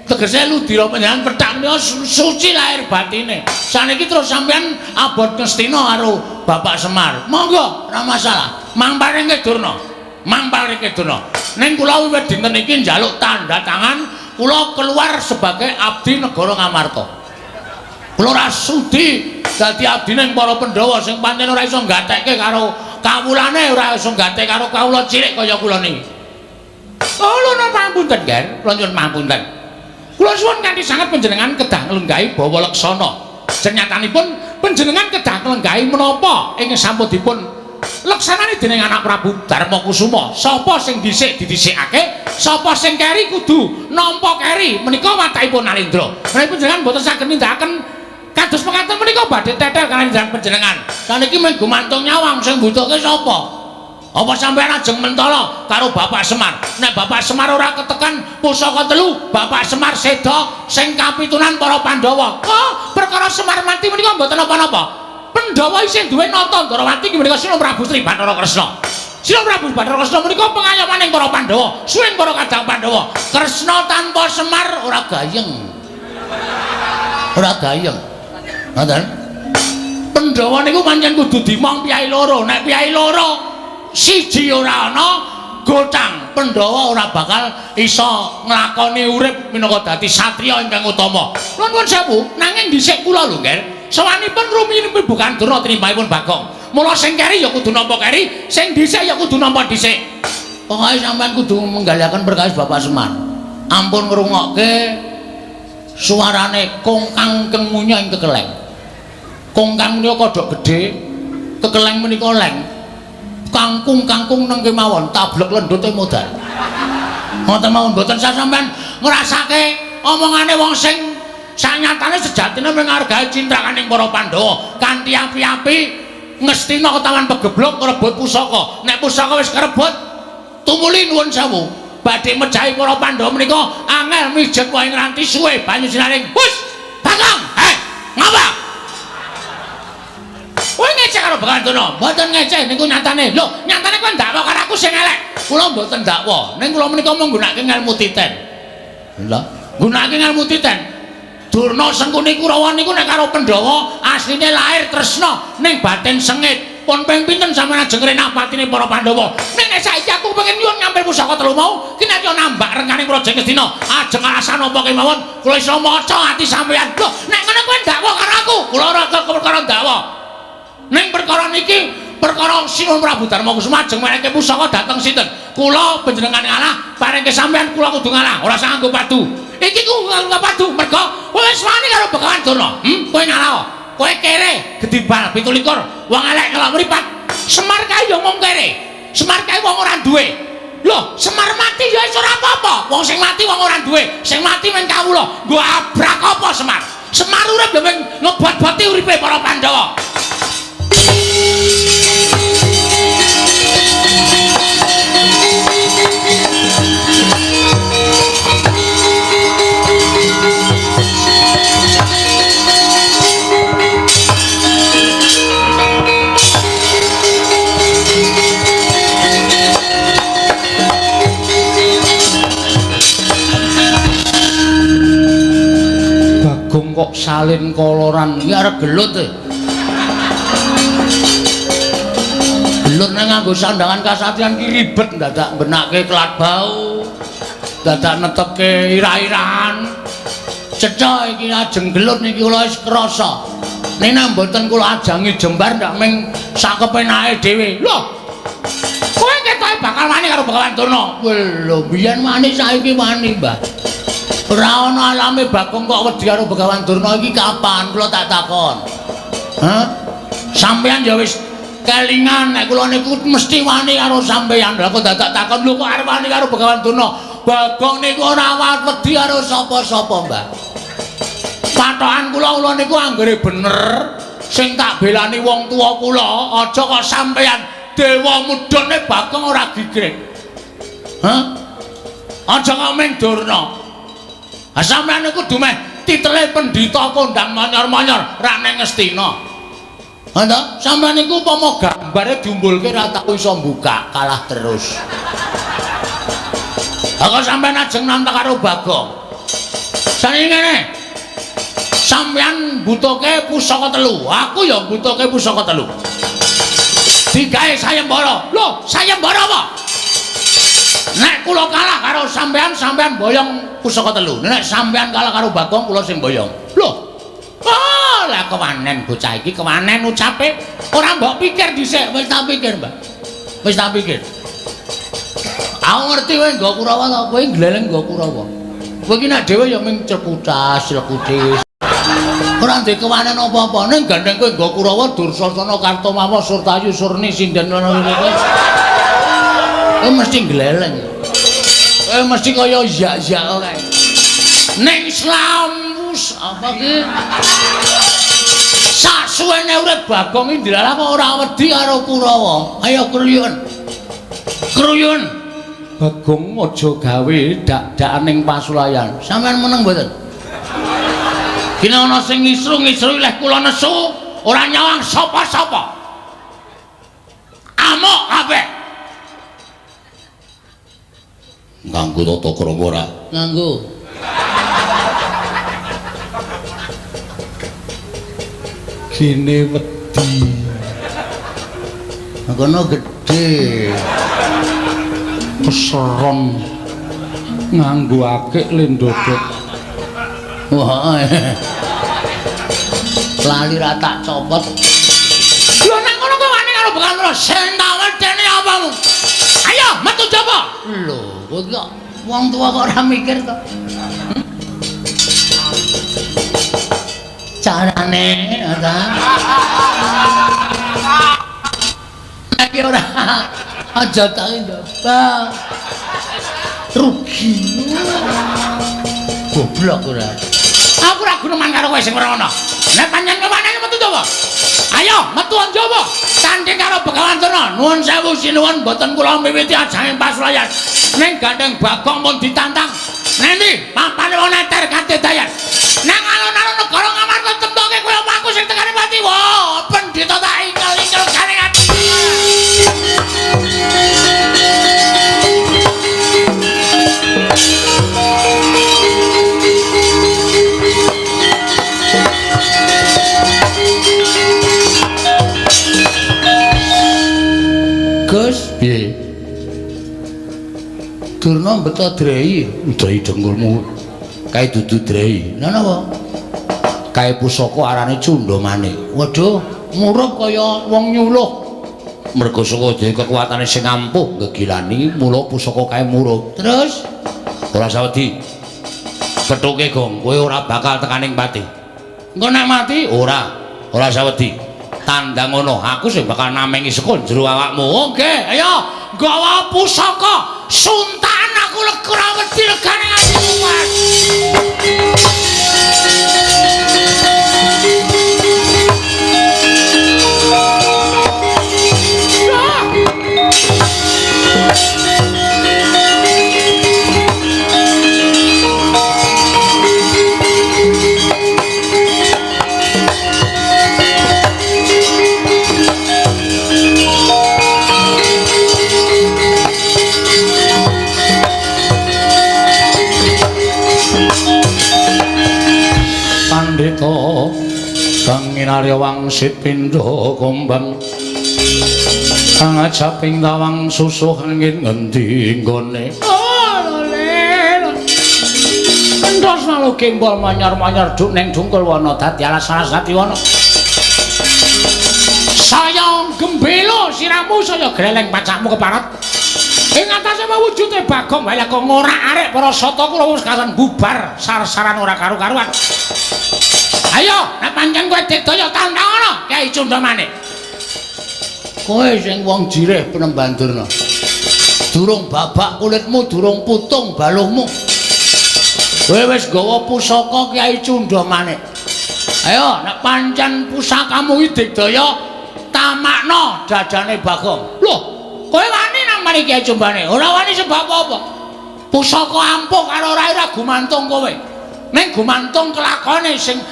Tegese ludira panjenengan pethak menika suci lahir batine. Saniki terus sampean abot Ngastina karo Bapak Semar. Monggo, ora masalah. Mang paringke Durna. Mang paringke Durna. Ning kula wiwit dinten iki njaluk tanda tangan, kula keluar sebagai abdi negara Ngamarta. Kula ora sudi dadi abdine para Pandhawa sing pancen ora iso nggatekke karo kawulane, ora iso nggatekke karo kawula cilik kaya kula niki. Oh, lho pangapunten, Ger. Kula nyuwun pangapunten. Kula suwun kanthi sanget panjenengan kedah nglenggahi bawa leksana. Senyatanipun panjenengan kedah nglenggahi menapa ing sampun dipun leksanani dening anak Prabu Darma Kusuma. Sapa sing dhisik didhisikake, sapa sing keri kudu nampa keri. Menika watakipun Nalendra. Menawi panjenengan mboten saged nindakaken kados mekaten menika badhe tetel kaliyan panjenengan. Saniki mung gumantung nyawang sing mbutuhke sapa? Apa sampeyan ajeng mentala karo Bapak Semar? Nek Bapak Semar ora ketekan pusaka telu, Bapak Semar seda sing kapitunan para Pandhawa. Oh, perkara Semar mati menika mboten napa-napa. Pandhawa isih duwe nata Ndrawati inggih menika Sina Prabu Sri Bathara Kresna. Sina Prabu Bathara Kresna menika pengayomaning para Pandhawa, suwing para kadang Pandhawa. Kresna tanpa Semar ora gayeng. Ora gayeng. Ngoten. Pandhawa niku pancen kudu dimong piyai loro. Nek piyai loro siji ora ana gotang, Pandhawa ora bakal iso nglakoni urip minangka dadi satriya ingkang utama. Nuwun sewu, nanging dhisik kula lho, Nger. Sawanipun rumiyin bukan Durna tinimbangipun Bagong. Mula sing keri ya kudu nampa keri, sing dhisik ya kudu nampa dhisik. Pokoke sampean kudu menggaliaken perkawis Bapak Semar. Ampun ngrungokke Suarane kongkang keng munya ing kekeleng. Kongkang menika kodhok gedhe, kekeleng menika leng. Kangkung-kangkung neng kemawon tablek lendute modal. Ngoten mawon mboten sah sampean ngrasake omongane wong sing sanyatane sejatine menghargai cintrakaning para Pandhawa kanthi api-api ngestina ketawan pegeblok ngrebut pusaka. Nek pusaka wis kerebut tumuli nuwun sewu badhe mejahi para Pandhawa menika angel mijet wae ngranti suwe banyu sinaring. Hus! Bagong! Heh, ngapa? Kowe ngecek karo Begawan Durna? Mboten ngecek niku nyatane. Lho, nyatane kowe ndakwa karo aku sing elek. Kula mboten ndakwa. Ning kula menika menggunakake ngelmu titen. Lha, nggunakake ngelmu titen. Durna Sengkuni Kurawa niku nek karo Pandhawa asline lahir tresna ning batin sengit. Pun ping pinten sampeyan ajeng ngrenah patine para Pandhawa. Ning nek saiki aku pengen nyuwun ngampil pusaka telu mau, ki nek yo nambak rengkaning Praja Ngastina, ajeng alasan apa kemawon kula iso maca ati sampeyan. Lho, nek ngono kowe ndakwa karo aku, kula ora perkara ndakwa. Ning perkara niki perkara Sinuwun Prabu Darma Kusuma ajeng menehke pusaka dhateng sinten? Kula panjenengan ngalah, parengke sampeyan kula kudu ngalah, ora usah nganggo padu. Iki ku nganggo padu mergo kowe wis wani karo Begawan Durna. Kowe ngalah. Kowe kere gedibal 27, wong elek ngelok mripat. Semar kae ya mung kere. Semar kae wong ora duwe. Lho, Semar mati ya wis ora apa-apa. Wong sing mati wong ora duwe, sing mati men kawula. Nggo abrak apa Semar? Semar urip ya mung ngebot-boti uripe para Pandhawa. Bagong kok salin koloran iki arep gelut e. Gelut nek nganggo sandangan kasatriyan ki ribet, dadak benake kelat bau, dadak netepke ira-irahan. Cetha iki ajeng gelut niki kula wis krasa. Nek nek mboten kula ajangi jembar ndak ming sakepenake dhewe. Lho, kowe ketoke bakal wani karo Begawan Durna. Lho, biyen wani saiki wani, Mbah. Ora ana alame Bagong kok wedi karo Begawan Durna iki kapan? Kula tak takon. Hah? Sampeyan ya wis kelingan nek kula niku mesti wani karo sampeyan. Lah kok dadak takon lho kok arep wani karo Begawan Durna? Bagong niku ora wedi karo sapa-sapa, Mbah. Patokan kula kula niku anggere bener sing tak belani wong tuwa kula, aja kok sampeyan dewa mudhune Bagong ora gigrik. Hah? Aja kok ming Durna. Ha sampeyan niku dumeh titele pendhita kondang manyor-manyor rak neng Ngastina. Ha ta? Sampeyan niku upama gambare diumbulke ra tau iso mbuka, kalah terus. Ha kok sampeyan ajeng nantang karo Bagong. Saniki ngene. Sampeyan mbutuhke pusaka telu, aku ya mbutuhke pusaka telu. Digawe sayembara. Lho, sayembara apa? Nek kula kalah karo sampeyan, sampeyan boyong pusaka telu. Nek sampeyan kalah karo Bagong, kula sing boyong. Lho. Oh, lah kewanen bocah iki, kewanen ucape. Ora mbok pikir dhisik, wis tak pikir, Mbah. Wis tak pikir. Aku ngerti kowe nggo Kurawa to, kowe gleleng nggo Kurawa. Kowe iki nek dhewe ya ming cekutas, clekutis. Ora ndek kewanen apa-apa, ning gandeng kowe nggo Kurawa Dursasana Kartomawa Surtayu Surni sinden ngono kuwi. Kowe mesti gleleng. Kowe mesti kaya yak-yak kae. Ning slamus apa ki? Sasuwene urip Bagong iki ndilalah kok ora wedi karo Kurawa. Ayo kruyun. Kruyun. Bagong aja gawe dak-dakan ning pasulayan. Sampeyan meneng mboten? Kene ana sing ngisru-ngisru leh kula nesu, ora nyawang sapa-sapa. Amuk kabeh. Nganggo tata krama ora? Nganggo. Gene wedi. Kono gedhe. Keseron nganggo akik le ndodok. Wah. Lali ra tak copot. Lho nek ngono kok wani karo Begawan Durna, sing tak wedeni apamu? Ayo metu jaba. Lho, kok wong tua kok ora mikir to? Carane ora. Nek ora aja tak ndobak. Rugi. Goblok ora. Aku ora guneman karo kowe sing ora ana. Nek pancen kewanane metu to, ayo metu Jawa. Tanding karo Begawan Durna. Nuwun sewu sinuwun mboten kula miwiti ajang pasulayan. Ning gandeng Bagong mun ditantang. Nendi papane wong neter kadedayan. Nang alun-alun negara Ngamarta temtoke kowe apa aku sing tekane pati. Wah, pendhita tak ingel-ingel garing ati. Gus, piye? Durna beto drei, drei dengkulmu. Kae dudu drei. Lha napa? Kae pusaka arane Cundamane. Waduh, murup kaya wong nyuluh. Mergo saka dhewe kekuatane sing ampuh gegilani, mula pusaka kae murup. Terus ora sawedi. Pethuke Gong, kowe ora bakal tekaning pati. Engko nek mati ora, ora sawedi. Tandang ngono, aku sing bakal namengi saka jero awakmu. Oke, ayo gawa pusaka. Suntakan aku lega wedi legane atiku, Mas. Pandhita kang nginarya wangsit pindha kumbang kang ajaping tawang susuh angin ngendi nggone. Oh lho. Entos lalu gembol manyar-manyar duk ning dungkul wana dadi alas-alas dadi wana. Saya gembelo siramu saya greleng pacakmu keparat. Ing atase mewujute Bagong wae kok ngorak-arik para sata kula wis kasan bubar sar-saran ora karu-karuan. Ayo, nek pancen kowe digdaya tantang ana Kyai Cundamane. Kowe sing wong jirih Penemban Durna. Durung babak kulitmu, durung putung baluhmu. Kowe wis gawa pusaka Kyai Cundamane. Ayo, nek pancen pusakamu iki digdaya tamakno dadane Bagong. Loh, kowe wani nang Kyai Cundamane? Ora wani sebab apa? Pusaka ampuh karo ora ora gumantung kowe. Ning gumantung kelakone sing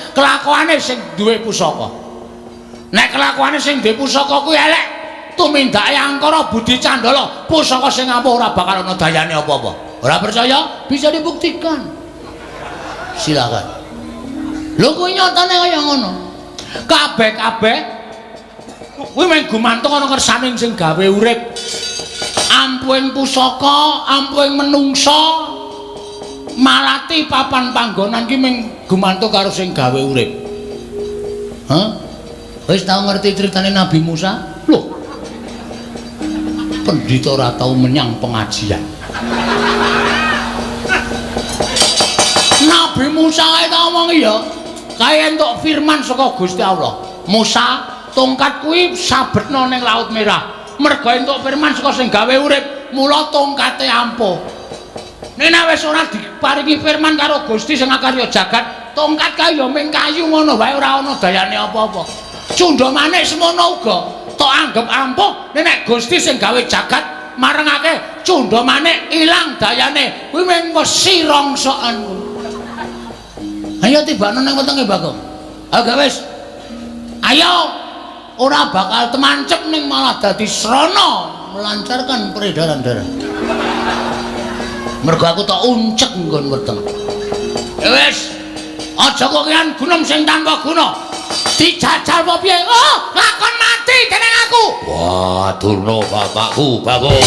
duwe pusaka. Nek kelakuane sing duwe pusaka kuwi elek, tumindake angkara budi candala, pusaka sing ampuh ora bakal ana dayane apa-apa. Ora percaya? Bisa dibuktikan. Silakan. Lho kuwi nyatane kaya ngono. Kabeh-kabeh kuwi mung gumantung ana kersane sing gawe urip. Ampuhing pusaka, ampuhing menungsa, malati papan panggonan ki mung gumantung karo sing gawe urip. Hah? Wis tau ngerti critane Nabi Musa? Loh. Pendhita ora tau menyang pengajian. Nabi Musa kae tau omong ya, kae entuk firman saka Gusti Allah. Musa, tongkat kuwi sabetna ning Laut Merah. Mergo entuk firman saka sing gawe urip, mula tongkate ampuh. Nek wis ora diparingi firman karo Gusti sing akarya jagat, tongkat kae ya mung kayu ngono wae ora ana dayane apa-apa. Cundhamane semono uga tok anggep ampuh, nek Gusti sing gawe jagat marengake cundhamane ilang dayane, kuwi mung wesi rongsokan. Ayo tibakno nang wetenge Bagong. Ayo wis. Ayo ora bakal temancep ning malah dadi srana melancarkan peredaran darah. Mergo aku tak uncek nggon weteng. Ya wis. Aja kokean gunem sing tanpa guna. Dijajal apa piye? Oh, lakon mati dening aku. Wah, Durna bapakku, Bagong.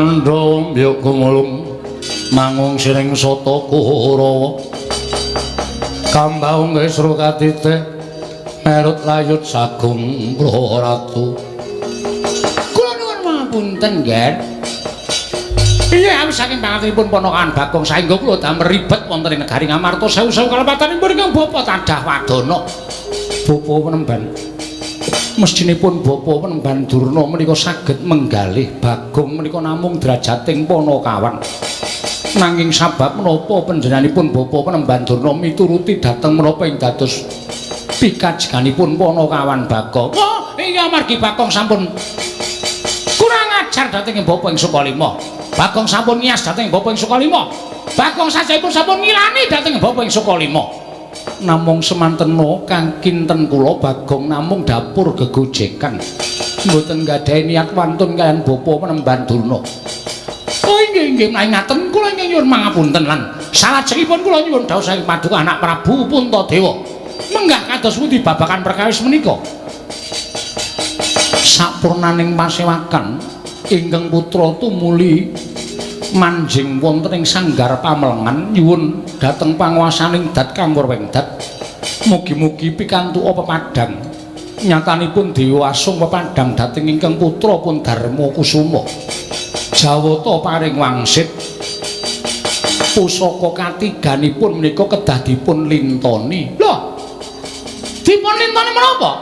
Pandhawa mbyuk gumulung mangung siring sata Kurawa. Kambaung ngesro katite merut layut sagung Ratu. Kula nuwun pangapunten, Nger. Iya, awis saking pangaturipun ponakan Bagong saengga kula damel ribet wonten ing negari Ngamarta sewu-sewu kalepatanipun ingkang bapa tadah wadana. Bapa Penemban. Mestinipun Bapa Penemban Durna menika saged menggalih Bagong menika namung drajating panakawan. Nanging sabab menapa panjenenganipun Bapa Penemban Durna mituruti dhateng menapa ing dados pikajenganipun panakawan Bagong. Oh, iya amargi Bagong sampun kurang ajar dhateng Bapa ing Sukalima. Bagong sampun ngias dhateng Bapa ing Sukalima. Bagong sajahipun sampun ngilani dhateng Bapa ing Sukalima. Namung semantena kang kinten kula Bagong namung dapur gegojekan. Mboten nggadahi niat wantun kaliyan Bapa Penemban Durna. Oh inggih inggih menawi ngaten kula ingkang nyuwun mangapunten lan salajengipun kula nyuwun dawuh saking paduka anak Prabu Puntadewa. Menggah kados pundi babagan perkawis menika? Sapurnaning pasewakan ingkang putra tumuli manjing wonten ing sanggar pamelengan nyuwun dhateng panguwasaning Dat Kang Wengdat. Mugi-mugi pikantuk pepadhang. Nyatanipun dewa asung pepadhang dhateng ingkang putra pun Darma Kusuma. Jawata paring wangsit pusaka katiganipun menika kedah dipun lintoni. Lho, dipun lintoni menapa?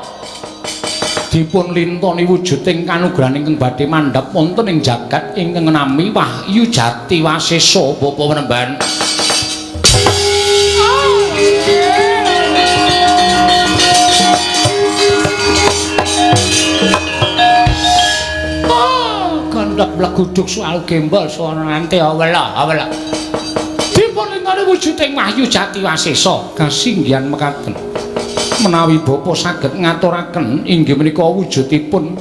Dipun lintoni wujuding kanugrahan ingkang badhe mandhap wonten ing jagat ingkang nami Wahyu Jati Wasesa Bapa Penemban. Gondok bleguduk soal gembol sono nganti awela awela. Dipun lintoni wujuding Wahyu Jati Wasesa kasinggihan mekaten. Menawi bapa saged ngaturaken inggih menika wujudipun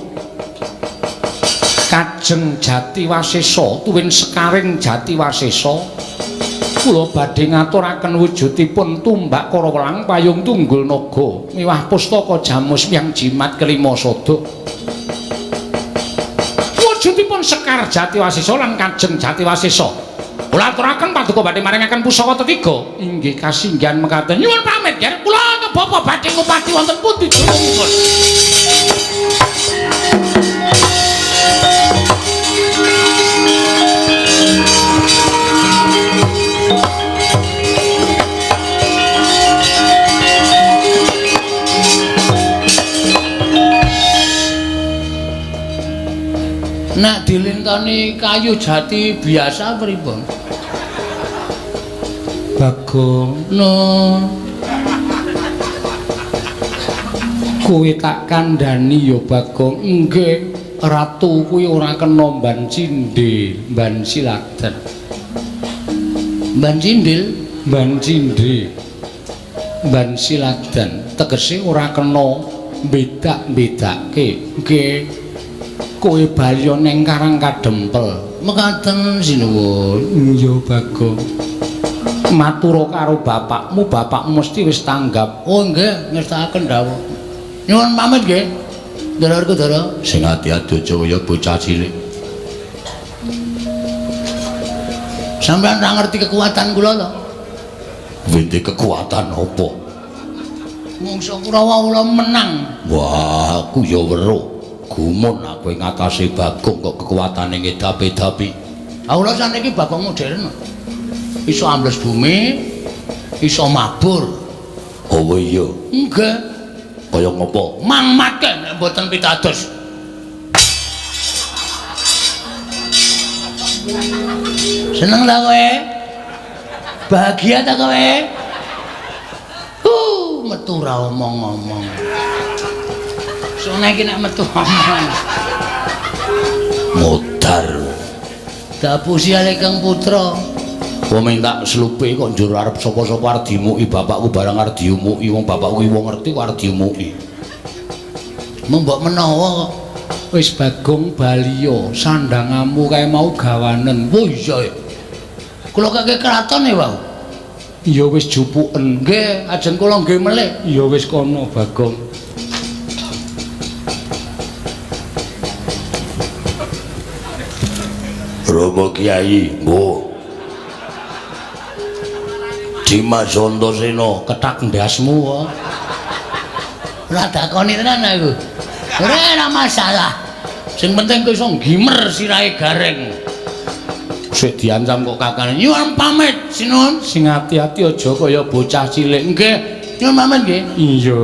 Kajeng Jati Wasesa tuwin sekaring Jati Wasesa kula badhe ngaturaken wujudipun tumbak Karawelang payung tunggul naga miwah pustaka jamus yang jimat kelima sada. Wujudipun Sekar Jati Wasesa lan Kajeng Jati Wasesa. Kula aturaken paduka badhe maringaken pusaka tetiga. Inggih kasinggihan mekaten. Nyuwun pamit ger kula ke bapa badhe ngupati wonten pundi durungipun. Nek dilintoni kayu jati biasa pripun? Bagong, no. Kowe tak kandhani ya Bagong. Nggih, ratu kuwi ora kena mban cindhe, mban siladan. Mban cindil, mban cindhe. Mban siladan tegese ora kena bedak-bedake. Nggih. Kowe bali ning Karang Kadempel. Mekaten sinuwun. Iya Bagong. Matura karo bapakmu, bapakmu mesti wis tanggap. Oh nggih, ngestakaken dawuh. Nyuwun pamit nggih. Ndara Werkudara. Sing ati-ati aja kaya bocah cilik. Sampeyan ora ngerti kekuatan kula to? Wente kekuatan apa? Mungsa Kurawa kula menang. Wah, aku ya weruh. Gumun aku ing atase Bagong kok kekuatane ngedapi-dapi. Ah kula saniki Bagong modern. Iso ambles bumi, iso mabur. Oh iya. Nggih. Kaya ngopo? Mangmatke nek mboten pitados. Seneng ta kowe? Bahagia ta kowe? Metu ra omong-omong. Sone iki nek metu omong. Modar. Dapusi Kang Putra. Wong minta slupe kok njur arep sapa-sapa arep dimuki bapakku barang arep diumuki wong bapakku wong ngerti kok arep diumuki. Mbok menawa kok. Wis Bagong baliya sandangamu kae mau gawanen. Oh iya. Kula kake kraton e wau. Ya wis jupuken. Nggih, ajeng kula nggih melih. Ya wis kono Bagong. Romo Kiai, mbuh. Dimas Antasena ketak ndasmu kok. Ora dakoni tenan aku. Ora masalah. Sing penting kowe iso ngimer sirahe Gareng. Sik diancam kok kakane. Nyuwun pamit, sinuwun. Sing ati-ati aja kaya bocah cilik. Nggih, nyuwun pamit nggih. Iya.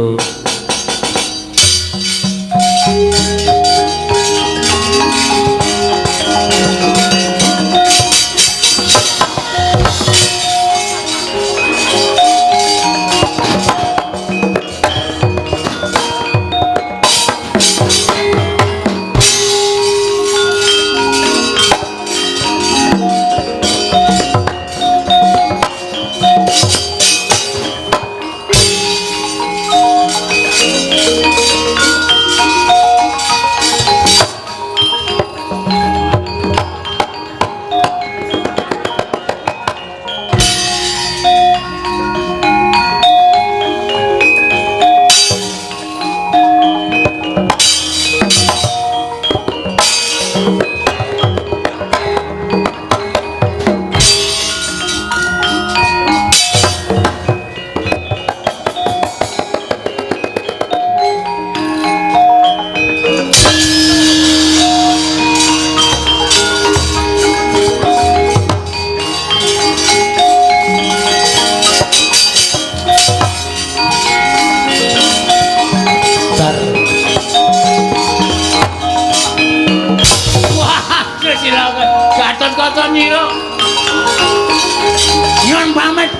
Nyuwun pamit.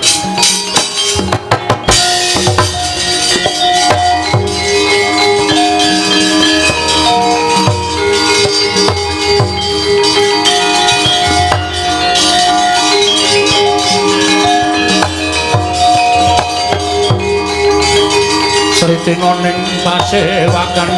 Sritina ning pasewakan.